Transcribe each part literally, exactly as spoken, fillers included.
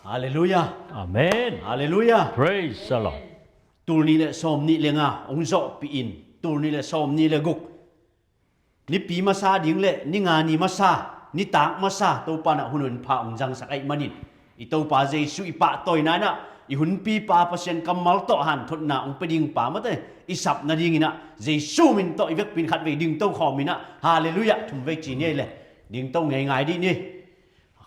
Halleluiah. Amen. Halleluiah. Praise the Lord. Tul nih le sawm nih le nga hong zawhpih in, tul nih le sawm nih le guk, nipi masa ding le ni nga ni masa, nitak masa Topa in ah hun honpha hong zangsak ahih manin, i Topa Jesu i pahtawina in ah i hunpipa Pasian kammal tawh hanthotna hong pia dingpa mate i sap nadingin ah Jesu min tawh i vekpi in khatvei dingto khawm in ah, halleluiah, thumvei ci ni ei le. Dingto ngeingai dih ni.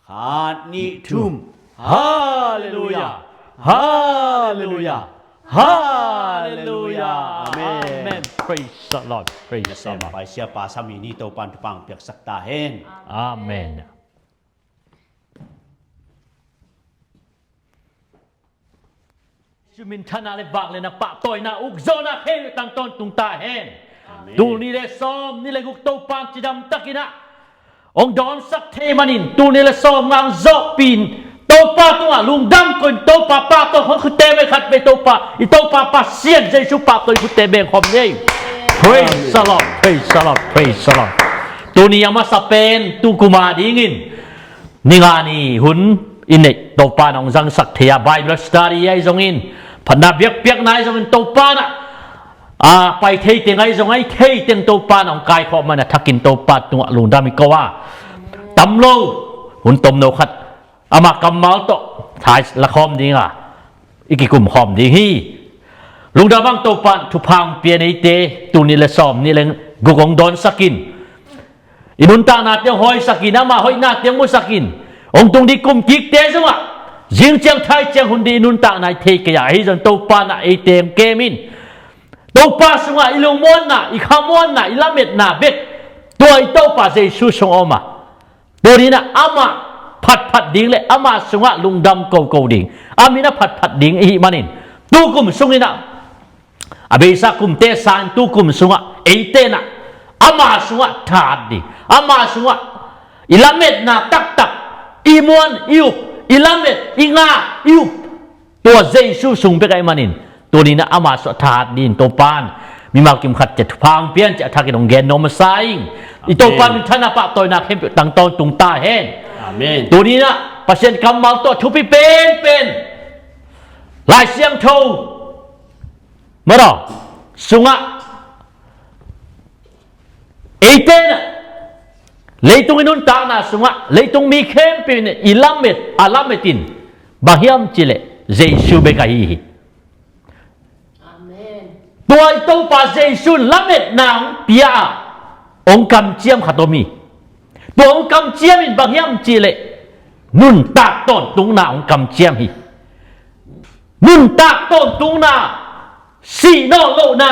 Khat, nih, thum. Halleluiah. Halleluiah. Halleluiah. Amen. Amen. Praise the Lord. Praise the Lord. Paisia pa sami ni Topa in thupha piaksak ta hen. Amen. Jesu minthanna le vangliatna, pahtawina, ukzawhna khempeuh tang tawntung ta hen. Amen. Tul nih le sawm nih le guk Topa in cidam takin ah hong dawnsak thei manin, tul nih le sawm nga hong zawhpih in, Topa tungah lungdam ko in, Topa pahtawi khawm, khutte beng khatvei Topa, i Topa Pasian Jesu pahtawi khutte beng khawm ni ei. Praise the Lord, praise the Lord, praise the Lord. Tuni a masa pen, tu kum a dingin ni nga ni hun i neih Topa in hong zangsak thei a, Bible study ahi zongin, phatna biakpiakna ahi zongin, Topa in ah, a pai thei teng ahi zong, a pai thei teng Topa in hong kaikhawm manin a thakin Topa tungah lungdam i ko a, tam lo, hun tomno khat ama kammal tawh thai lakhawm ding a, i kikum khawm ding hi. Lungdam hang, Topa in thupha hong pia in eite, tul nih le sawm nih le guk hong dawnsak in, i nuntakna teng hong hawisak in, ama hoihna teng hong musak in, hong tung ding kum kikte zongah zing ciang thai ciang hun ding i nuntakna i thei kei a, ahi zong Topa in ah eite hong kem in. Topa sungah i lungmuanna, i khamuanna, i lametna bek tua i Topa Jesu sungah om a, tuni in ah amah phatphat ding le amah sungah lungdam koko ding, a min a phatphat ding i hih manin, tu kum sungin ah, a beisa kumte sangin tu kum sungah eite in ah ama sungah thahat ding, ama sungah i lametna taktak, i muan i up, i lamet i nga i up, tua Jesu sung bek ahih manin, tuni in ah ama sungah thahat dingin Topa in mimal kim khat ciat thupha hong pia in, ci a thakin hong gen nuam masa ing. I Topa minthanna, pahtawina khempeuh tang tawntung ta hen. Amen. Tuni in ah Pasian kammal tawh thupi penpen, Lai Siangtho maraw sungah, eite in ah leitung i nuntakna sungah leitung mi khempeuh in i lamet, a lamet in bang hiam cih leh Jesu bek ahi hi. Amen. Tua i Topa Jesu in lametna hong pia a, hong kamciam khat om hi. Tua hong kamciam in bang hiam cih leh nuntak tawntungna hong kamciam hi. Nuntak tawntungna, sih nawn lohna,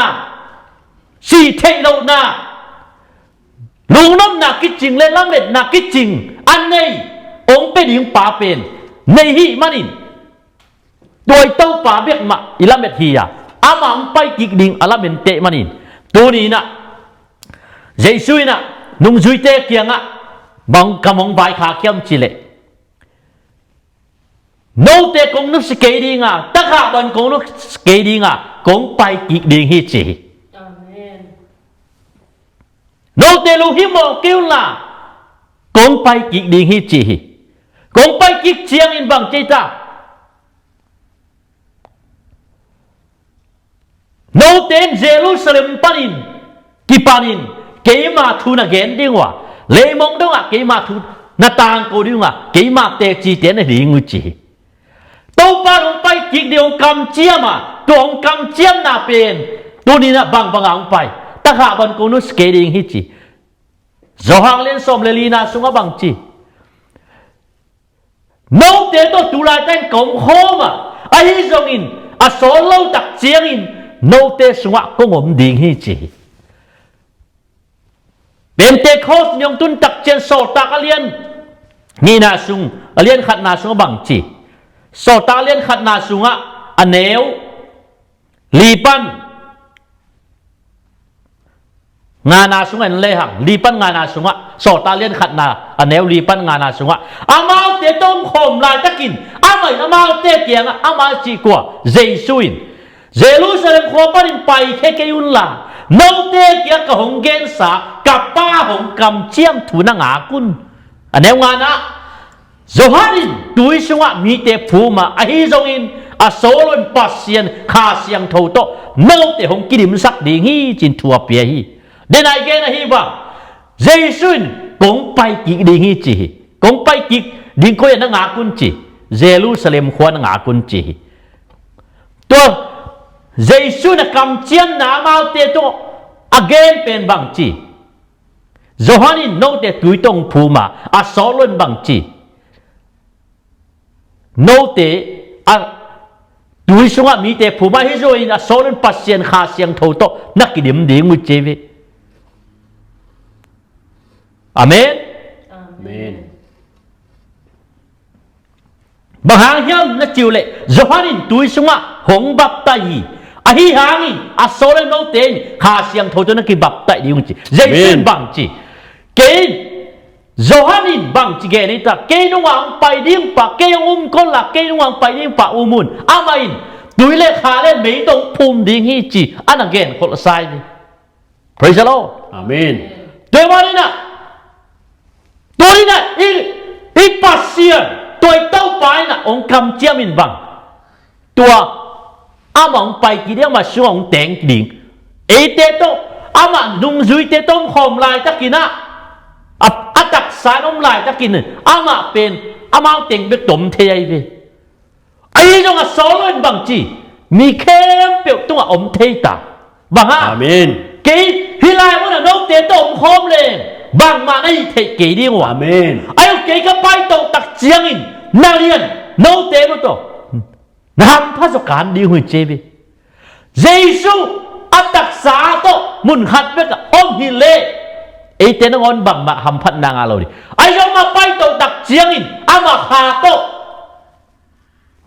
sih theih lohna, lungnopna kicing le lametna kicing a nei, hong pia ding pa pen nei hih manin, tua i Topa bek mah i lamet hi a, amah hong pai kik ding a lamen teh manin, tuni in ah Jesu in ah nungzuite kiangah bang kam hong vaikhak hiam cih leh, note kong nusia kei ding a, takhah bang kong nusia kei ding a, kong pai kik ding hi, ci hi. Amen. Note lunghimawh kei unla, kong pai kik ding hi, ci hi. Kong pai kik ciangin bang ci ta? Note in Jerusalem panin, kipanin keima thu na gen ding uh a, leimong dongah keima thu na tangko ding uh a, keima tecite na hi ding uh, ci hi. Topa in hong pai kik ding hong kamciam a, tua hong kamciamna pen tuni in ah bangbang a hong pai? Takhah bang kong nusia kei ding hi, ci. Johan lian sawm le lina sungah bang ci? Note tawh tu laitak in ka om khawm a, ahi zongin a sawl lo tak ciangin note sungah kong om ding hi, ci hi. Pentecost ni hong tun tak ciang Sawltak a lian nihna sung, a lian khatna sungah bang ci? Sawltak a lian khatna sungah a neu li pan ngana sungah en lehang, li pan ngana sungah, Sawltak lian khatna a neu li pan ngana sungah, amaute tawh hong khawm laitakin amah in amaute kiangah amah cih kua? Jesu in, Jerusalem khua panin paikhia kei unla, note kiang ka hong gensa ka Pa hong kamciam thu na ngak un. A neu ngana, Johan in tui sungah mite phum a, ahi zongin a sawlun Pasian Kha Siangtho tawh note hong kidimsak ding hi, ci-in thu a pia hi. Denai gen ahi bang, Jesu in kong pai kik ding hi ci hi. Kong pai kik ding koi-ah na ngak un ci, Jerusalem khua na ngak un ci hi. Tua Jesu in a kamciamna amaute tawh a gen pen bang ci, Johan in note tui tawh hong phum a, a sawlun bang ci, note a tui sungah mite phum a, ahi zongin a sawlun Pasian Kha Siangtho tawh na kidim ding uh ci hi ve. Amen. Amen. Bang hang hiam na cih uh leh, Johan in tui sungah hong baptaih hi. Ahi hangin a sawlun note in Kha Siangtho tawh na kibaptaih ding uh ci. Jesu in bang ci, kei, Johan in bang ci gen hi ta, kei nungah hong pai ding pa, kei hong um kol a, kei nungah hong pai ding pa um un. Amah in tui le kha le mei tawh hong phum ding hi ci, a na gen kholh sa hi. Praise the Lord. Amen. Tua ahih manin ah, tua in ah i, i Pasian, tua i Topa in ah hong kamciam in bang, tua amah hong pai kik ding, amah sungah hong teng ding. Eite tawh, amah nungzuite tawh om khawm laitakin ah, a, a taksa in om laitakin amah pen amau teng bek tawh om thei ahi ve. Ahi zong a sawlun bang ci, mi khempeuh tungah om thei ta. Bang hang? Amen. Kei hih lai munah note tawh om khawm leng bangmah na hih theih kei ding uh a. Amen. Ahi zong kei ka paito tak ciangin na lian, note nu tawh na hampha zaw kan ding uh hi ci hi ve. Jesu a taksa tawh mun khat bekah om hi leh eite nangawn bangmah hamphatna ngah lo ding. Ahi zong amah paito tak ciangin amah Kha tawh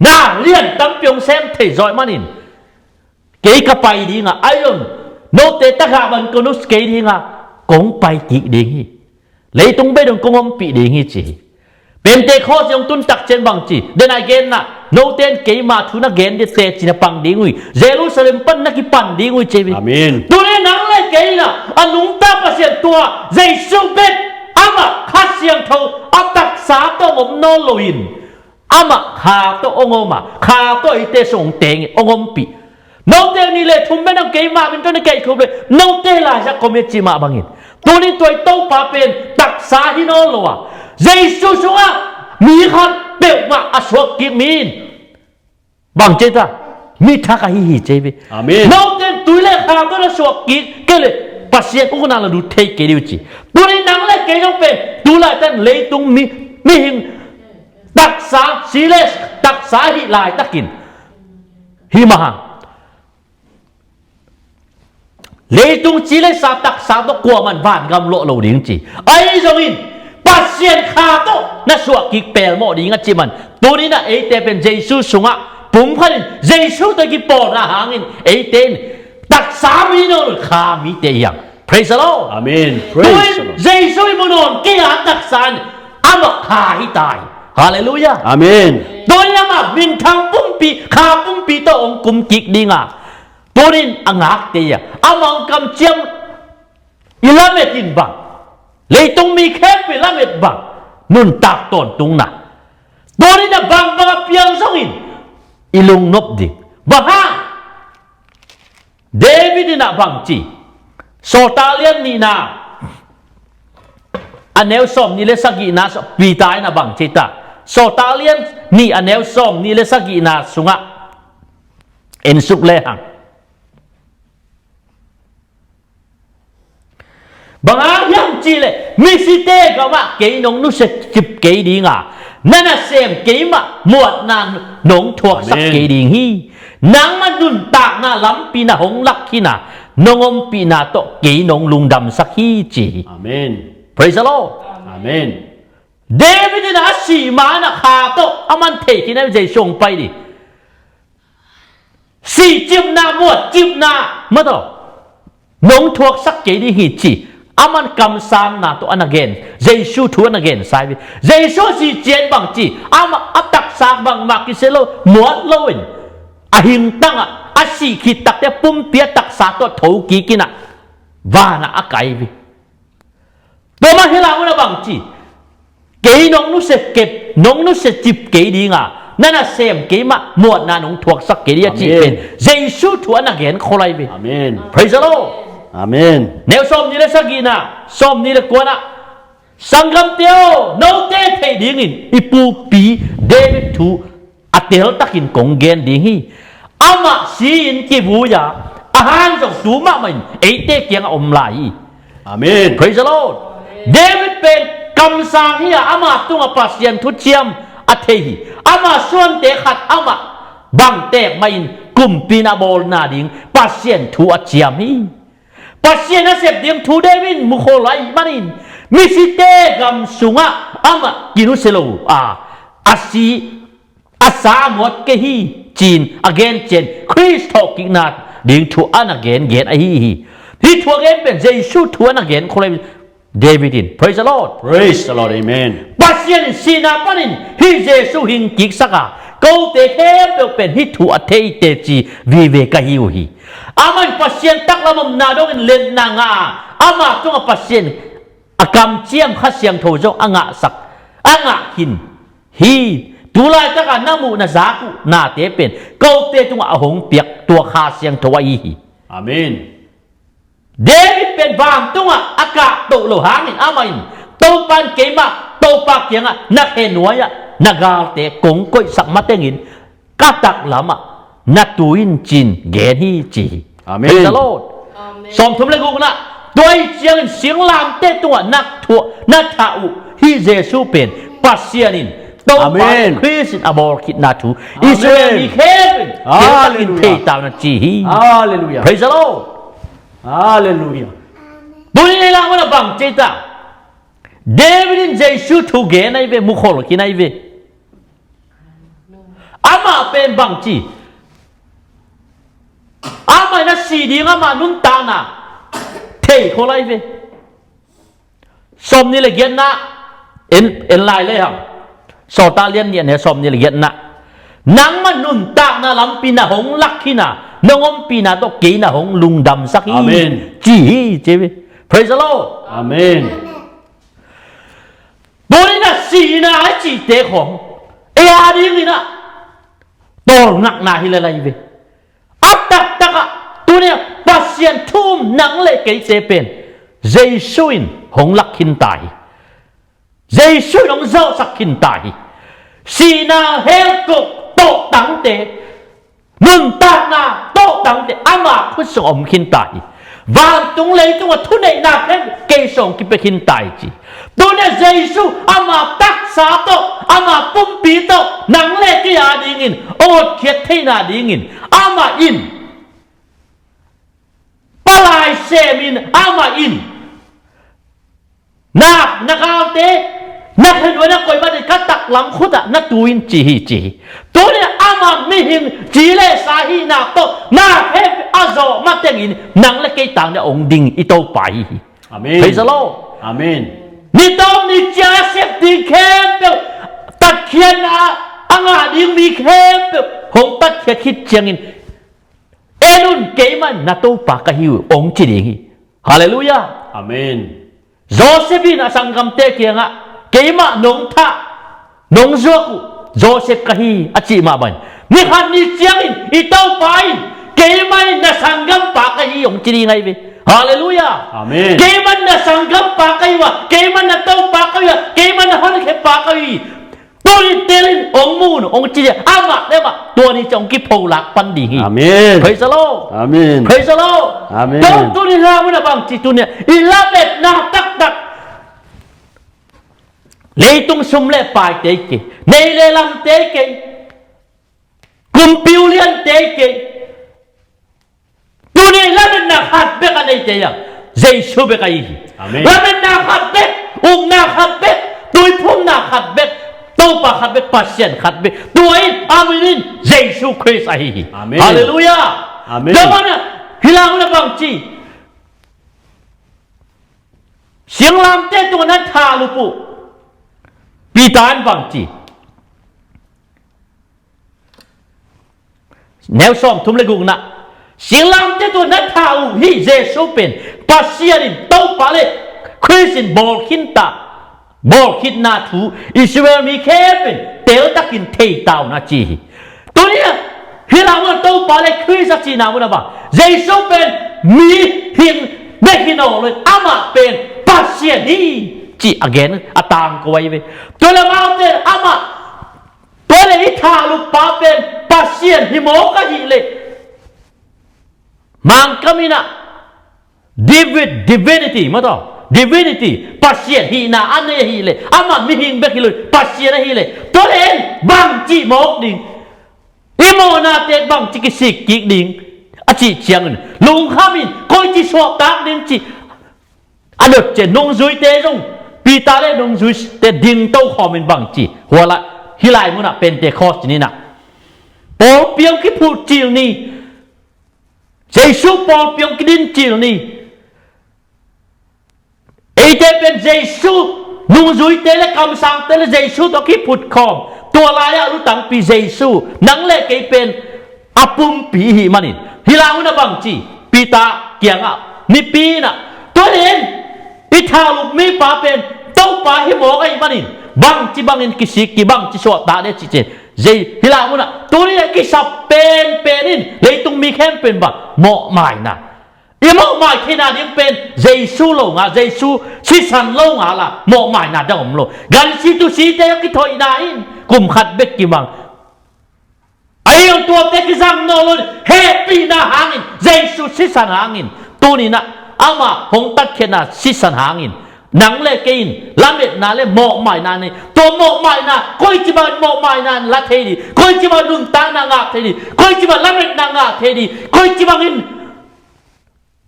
na lian tampi hong sem thei zawh ahih manin, kei ka pai ding a, ahi zong note tagah bang kong nus kei ding a, kong pai kik ding hi. Leitung beitung kong ompih ding hi ci hi. Pentecost hong tun tak ciang bang ci, denai genna, note in keima thu na gen ding teci na pang ding uh hi. Jerusalem pan na kipan ding uh hi ci hi. Amen. Tuni nang le kei in ah a nungta Pasian tua Jesu bek, amah Kha Siangtho a taksa tawh om nawn lo in, amah Kha tawh hong om a, Kha tawh eite sung hong teng in hong ompih. Note nih le thum bek nang keima min tawh na kei khup le, note laisak kawm hi ci mah bangin, tuni tua i Topa pen taksa hi nawn lo a, Jesu sungah mi khat peuhmah a suak kik mi in bang ci ta, mi thak ahi hi ci hi ve. Amen. Note in tui le kha tawh na suak kik kei leh Pasian ukna la lut thei kei ding uh ci. Tuni nang le kei zong pen tu laitak in leitung mi, mihing taksa, si le taksa ahih laitakin, hi mah hang, leitung ci le sa taksa tawh kuaman vangam luah lo ding ci. Ahi zongin Pasian Kha tawh na suah kik pelmawh ding a cih man, tuni in ah eite pen Jesu sungah pumkhat in Jesu tawh kipawlna hangin eite in taksa mi nawn lo, Kha mite hi hang. Praise the Lord. Amen. Praise the Lord. Jesu i mu nawn kei a, taksa in amah Kha hi ta hi. Halleluiah. Amen. Tuni in amah minthang pumpi, Kha pumpi tawh hong kum kik ding a, tuni in a ngakte hi a, amah hong kamciam i lamet in bang, leitung mi khempeuh i lamet bang, nuntak tawntungna, tuni in a bangbang a piang zongin i lungnop ding. Bang hang? David in ah bang ci, Sawltak lian nihna a neu sawmnih le sagihna, Peter in ah bang ci ta, Sawltak lian nih a neu sawmnih le sagihna sungah en suk lehang, bang hang hiam cih leh, misite gamah kei nong nusia kip kei ding a, na nasem keimah muatna nong thuaksak kei ding hi. Nangmah nuntakna lampi na hong lak khin a, nong ompihna tawh kei nong lungdamsak hi, ci hi. Amen. Praise the Lord. Amen. David in a sih ma-in a Kha tawh a man thei khin a, Jesu hong pai ding. Sihcipna, muatcipna mah tawh nong thuaksak kei ding hi, ci. Aman kamsangna tawh a na gen, Jesu thu a na gensa hi. Jesu sih ciang bang ci, amah a taksa bangmah kisia lo, muat loin, a hingtang ah, a sih khit takteh pumpi a taksa tawh tho kik in ah vanah a kai hi. Tua mah hi lo in a bang ci, Kei nong nusia kep, nong nusia cip kei dinga, na nasem keimah muanna nong thuaksak kei ding a cih pen Jesu thu a na gen khol ahi ve. Amen. Praise the Lord. Amen. Neu sawmnih le sagihna, sawmnih le kuana, sanggamte aw, note theih dingin i pupi David thu a teltakin kong gen ding hi. Amah si-in kivui a, a han zong tu mahmah in eite kiangah om lai hi. Amen. Praise the Lord. David pen kamsang hi a, ama tungah Pasian thuciam a thei hi. Ama suante khat amah bangtek mahin kumpi in a bawlna ding Pasian thu a ciam hi. Pasian a sep ding thu David in mukhol ahih manin misite gam sungah amah kinusia lo a, a si a sa a muat kei hi, ci-in a gen ciang Khrist thawhkikna ding thu a na gengen ahi hi. Hih thu a gen pen Jesu thu a na gen khol ahi David in. Praise the Lord. Praise the Lord. Amen. Pasian in sihna panin hih Jesu hingkiksak a, kote khempeuh pen hih thu a thei teci vive ka hi uh hi. Amah in Pasian taklam omna dongin letna ngah a, ama tungah Pasian a kamciam Kha Siangtho zong a ngahsak, a ngah khin hi. Tu laitaka na muh na zak uh nate pen kote tungah a hong piak tua Kha Siangtho ahi hi. Amen. David pen vantungah a kahtoh lo hangin amah in, Topa in keimah Topa kiangah na khe nuai-ah na galte kong koihsak matengin ka taklamah na tu in, ci-in gen hi, ci hi. Amen. Praise the Lord. Amen. Sawmthum le gukna, tua ahih ciangin singlamteh tungah na thuah, na thah uh hih Jesu pen Pasian in, Topa Khrist in a bawl khitna thu Israel mi khempeuh in thei ta un, ci hi. Hallelujah. Praise the Lord. Hallelujah. Tuni in i lak mana bang ci ta? David in Jesu thu gen ahi ve, mukhol khin ahi ve. Amah pen bangci, amah in a si ding amah nuntakna thei khol ahi ve. Sawmnih le giatna en, en lai le hang. Sawltak lian nih a neu sawmnih le giatna. Nangmah nuntakna lampi na hong lak khin a, nong ompihna tawh kei na hong lungdamsak hi. Amen. Ci hi, ci hi. Praise the Lord. Amen. Tuni-in a sihna a cihte khong ei a dingin a tawlngakna hi lel ahi ve. A taktakah tuni-a Pasian thu-um nang le keite pen Jesu in hong lak khin ta hi. Jesu in hong zawhsak khin ta hi. Sihna hell gate tawhtangte, nuntakna tawhtangte ama khut sungah om khin ta hi. Vantung leitungah thuneihna khempeuh kei sungah kipia khin ta hi, ci. Tuni-a Jesu ama taksa tawh, ama pumpi tawh nang le kei a dingin a hotkhiat theihna dingin amah in palai semin, amah in na, na galte na khe nuai-ah na koih manin ka taklam khutah na tu in, ci hi, ci hi. Tuni-a amah mihing ci le sa hihna tawh na khe a zawh matengin nang le kei tang dingin hong ding i Topa ahi hi. Amen. Praise the Lord. Amen. Ni tawm ni ciang a sep ding khempeuh, tatkhiatna a ngah ding mi khempeuh hong tatkhiat khit ciangin, en un, keimah na Topa ka hi uh, hong ci ding hi. Hallelujah. Amen. Joseph in a sanggamte kiangah, keimah nong thah, nong zuak uh Joseph ka hi, a cih mah bangin, ni khat ni ciangin i Topa in, keimah in na sanggampa ka hi, hong ci ding ahi ve. Hallelujah. Amen. Keimah in na sanggampa ka hi uh a, keimah in na Topa ka hi uh a, keimah in na honkhiapa ka hi. Tuni telin hong mu un, hong ci ding, amah le amah tua ni ciang hong kipholak pan ding hi. Amen. Praise the Lord. Amen. Praise the Lord. Amen. Tua tuni hang un a bangci, tuni-a i lametna taktak, leitung sum le paite kei, nei le lamte kei, kumpi uliante kei, tuni lametna khat bek a neite a, Jesu bek ahi hi. Amen. Lametna khat bek, upna khat bek, tuiphumna khat bek, Topa khat bek, Pasian khat bek. Tua in, a min in Jesu Khrist ahi hi. Amen. Hallelujah. Amen. Tua manin hih lai-ah bangci, singlamteh tungah na thah uh Peter in bangci, neu sawmthum le gukna, singlamteh tungah na thah uh hih Jesu pen Pasian in Topa le Khrist in bawl khin ta, bawlkhitna thu Israel mi khempeuh in teltakin thei ta un a ci hi. Tuni a hih lai mun a Topa le Khrist a cihna mun a bang, Jesu pen mihing bek hi nawn lo in amah pen Pasian hi cih a gen a tangko ahi ve. Tua le amaute amah, tua le i thalukpa pen Pasian hi mawk ahih leh Mangkam in ah David, divinity, maw taw, divinity, Pasian hihna a nei ahih leh amah mihing bek hi lo in Pasian ahih leh tua le en bangci mawk ding, i mawhnate bangci kisik kik ding a cih ciangin lungkham in koici suahtak ding cih a dot ciang nungzuite zong, Peter le nungzuite dingto khawm in bangci, hua lai, hih lai mun ah Pentecost ni in ah pawlpi hong kiphut cil ni, Jesu pawlpi hong kidin cil ni. Eite pen Jesu, nungzuite le kamsangte le Jesu tawh kiphut khawm. Tua lai-ah lutangpi Jesu, nang le kei pen a pumpi i hih manin hih lai mun a bangci, Peter kiangah mipi in ah, tua le en i thaluk mipa pen Topa hi mawk ahih manin bangci bangin kisik kik, bangci suahtak ding cih ciang, Jesu hih lai mun ah tuni a kisap penpen in leitung mi khempeuh in bang mawhmaina, i mawhmai theihna ding pen Jesu lo ngal, Jesu sisan lo ngal a mawhmaina dang om lo. Gansi tusite a kithoihna in kum khat bek kimang. Ahi zong tuate kizang nawn lo in hehpihna hangin, Jesu sisan hangin, tuni in ah ama hong tatkhiatna sisan hangin nang le kei in lametna le mawhmaina nei. Tua mawhmaina, koici bangin mawhmaina la thei ding, koici bangin nuntakna ngah thei ding, koici bangin lametna ngah thei ding, koici bangin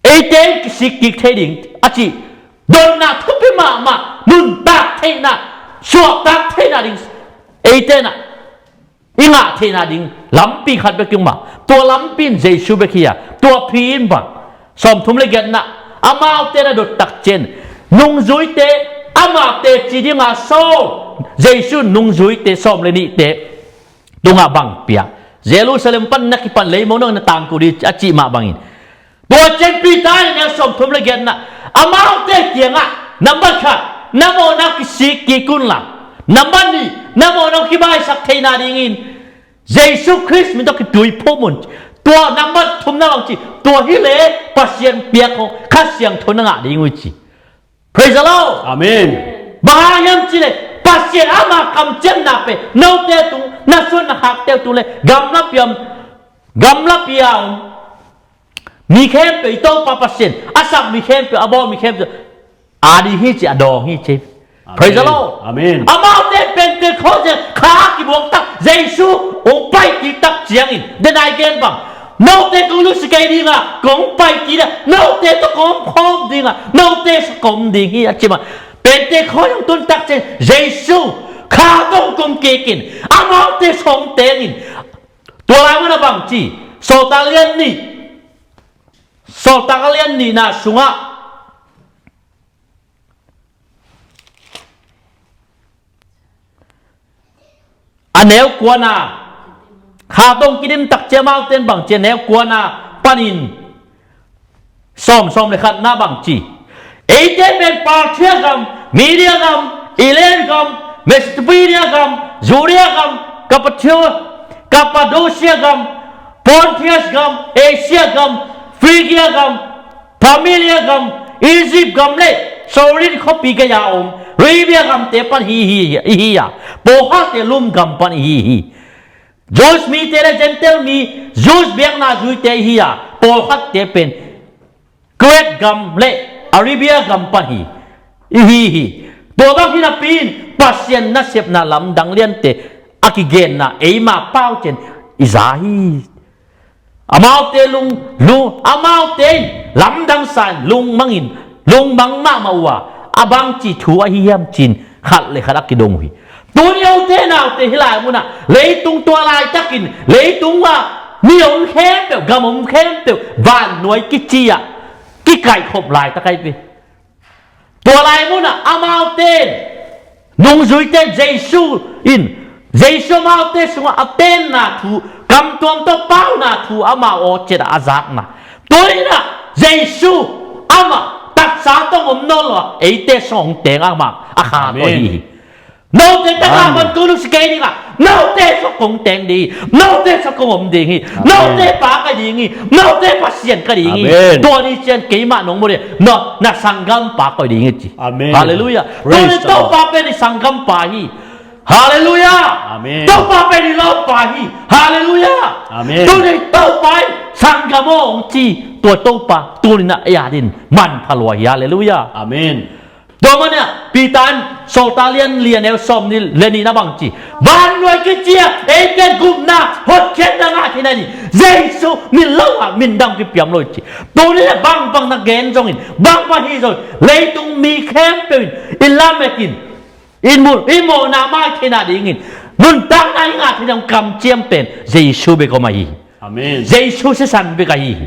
eite in kisik kik thei ding a cih dotna thupi mahmah, nuntak theihna, suahtak theihna ding eite in ah i ngah theihna ding lampi khat bek hi mah. Tua lampi in Jesu bek hi a, tua phi in bang, sawmthum le giatna, amaute na dot tak ciang nungzuite, amah teci dinga sawl, Jesu nungzuite sawm le nihte tungah bang pia, Jerusalem pan na kipan lei mawk nang na tangko ding a cih mah bangin, tua ciang Peter in a neu sawmthum le giatna, amaute kiangah, nambat khat, na mawhna kisik kik un la, nambat nih, na mawhna hong kibaisak theihna dingin Jesu Khrist min tawh kituiphum un. Tua nambat thumna bangci, tua hi leh Pasian piak hong Kha Siangtho na ngah ding uh hi ci. Praise the Lord. Amen. Bang hang hiam cih leh Pasian ama kamciamna pen note tung, na suan na khakte tung le gamla piam, gamla piam mi khempeuh, i Topa Pasian a sak mi khempeuh, a bawl mi khempeuh a ding hi ci, a dawng hi ci. Amen. Praise the Lord. Amen. Amaute Pentecost ciang kha a kibuak tak, Jesu hong pai kik tak ciangin, den ai gen bang, note kong nusia kei ding a, kong pai kik a, note tawh kong om khawm ding a, note sung kong om ding hi a ci mah. Pentecost hong tun tak ciang Jesu kha tawh kong kum kik in, amaute sung teng in, tua lai mun a bangci, Sawltak Lian Nih, Sawltak Lian Nihna sungah a neu kuana, kha tawh kidim tak ciang amaute in bangci, a neu kuana panin sawm, sawm le khatna bangci, eite pen Parthia gam, Media gam, Elam gam, Mesopotamia gam, Judea gam, Cappadocia, Cappadocia gam, Pontius gam, Asia gam, Phrygia gam, Pamphylia gam, Egypt gam le Cyrene khuapi gei-a om Libya gamte pan hi hi, i hi a, pawlkhatte Rome gam pan i hi hi. Jews mite le Gentile mi, Jews biakna zuite i hi a, pawlkhatte pen Crete gam le Arabia gam pan hi, i hi hi. Tua bang hi napi in Pasian nasepna lamdang liante a kigenna eima pau ciang i za hi. Amaute lung, lung, amaute in lamdang sa in lungmang in, lungmang mahmah uh a, a bangci thu ahi hiam ci-in khat le khat a kidong uh hi. Tuni ute naute hih lai munah leitung tua laitakin leitung ah mi om khempeuh, gam om khempeuh vannuai kici ah kikaikhop laitak ahi ve. Tua lai munah amaute in, nungzuite Jesu in, Jesu amaute sungah a tenna thu, kamtuam tawh pauna thu amau aw ciat ah a zakna. Tua inah Jesu amah taksa tawh om nawn lo a, eite sung hong teng a mak a kha tawh hi. Note tangah man tu nusia kei ding a, note sung kong teng ding hi. Note sung kong om ding hi. Note pa ka ding hi. Note Pasian ka ding hi. Tua ni ciang keimah nong mu ding, na sanggampa ka ding hi ci. Halleluiah. Tua ni Topa pen i sanggampa hi. Halleluiah. Topa pen i lawmpa hi. Halleluiah. Tua ni Topa i sanggam aw hong ci. Tua Topa tu ni na ei a din manpha lua hi. Halleluiah. Tua mania Peter in Sawltak lian lian eu sawm ni le ni na bang ci, vannuai kici a ei pen gupna hotkhiatna ngah khin a ni, Jesu min lo a min dang kipiam lo ci. Tuni le bangbang na gen zongin, bangbang hi zongin, leitung mi khempeuh in i lamet in, i mul i mawhna mai khin a dingin, nuntakna i ngah khin a ding kamciam pen Jesu bek om ahi hi. Jesu sisan bek ahi hi.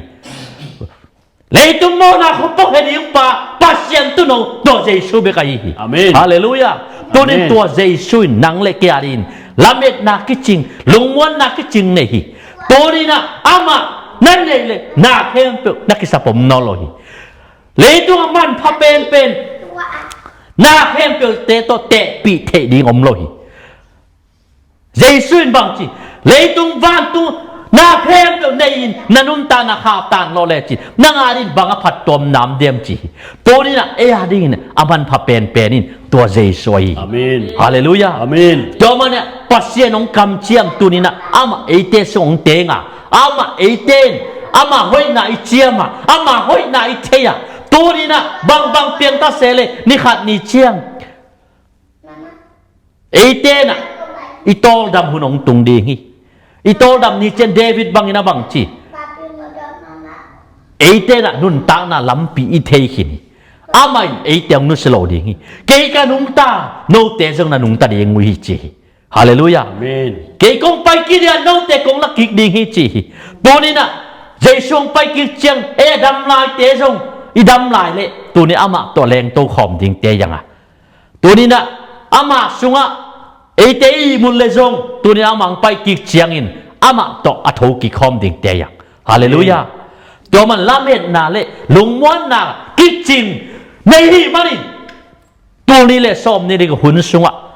Leitung mawhna khuapok he ding pa Pasian tuuno tua Jesu bek ahi hi. Halleluiah. Tunin tua Jesu in nang le kei a dingin lametna kicing, lungmuanna kicing nei hi. Tunin ah amah na neih le na khempeuh na kisap om nawn lo hi. Leitung a manpha penpen na khempeuhte tawh tehpih theih ding om lo hi. Jesu in bang ci, leitung vantung na khempeuh nei-in na nuntakna khauhtan lawh lecin nang a dingin bang a phattuam nam diam ci hi. Tunin ah ei a dingin a manpha penpen in tua Jesu ahi hi. Halleluiah. Tua mania Pasian hong kamciam tunin ah amah eite sung hong teng a, amah eite in amah hoihna i ciam a, amah hoihna i thei a, tunin ah bangbang piangta se le ni khat ni ciang eite in ah i tawldam hun hong tung ding hi. I tawldam ni ciang David bangin a bang ci, eite in ah nuntakna lampi i thei khin hi. Amah in eite hong nusia lo ding hi. Kei ka nungta, note zong na nungta ding uh hi ci hi. Halleluiah. Kei kong pai kik ding a, note kong la kik ding hi ci hi. Tunin ah Jesu hong pai kik ciang ei a dam laite zong i dam lai le tunin amah tawh lengto khawm dingte hi hang a, tunin ah amah sungah eite i ihmut le zong tunin amah hong pai kik ciangin amah tawh a tho kik khawm dingte hi hang. Halleluiah. Tua man lametna le lungmuanna kicing nei hi manin, tul nih le sawm nih le hun sungah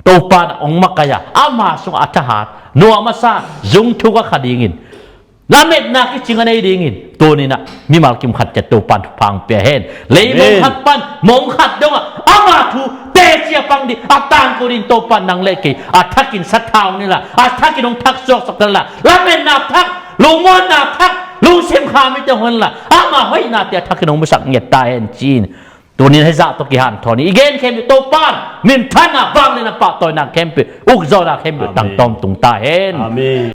Topa in hong makaih a, ama sungah a thahat nuam a sa zung thuk a kha dingin, lametna kicing a nei dingin, tunin ah mimal kim khat ciat Topa in thupha hong pia hen. Leimong khat pan mong khat dongah ama thu teci a pang ding a tangko dingin Topa in nang le kei a thakin sathau ni la, a thakin hong thak suaksak ta la, lametna thak, lungmuanna thak, lungsim kha mite hong hen la, ama hoihnate a thakin hong musak ngiat ta hen ci-in, tunin hih zah tawh kihanthawn hi. I gen khempeuh Topa in minthanna, vangliatna, pahtawina khempeuh, ukzawhna khempeuh tang tawm tung ta hen.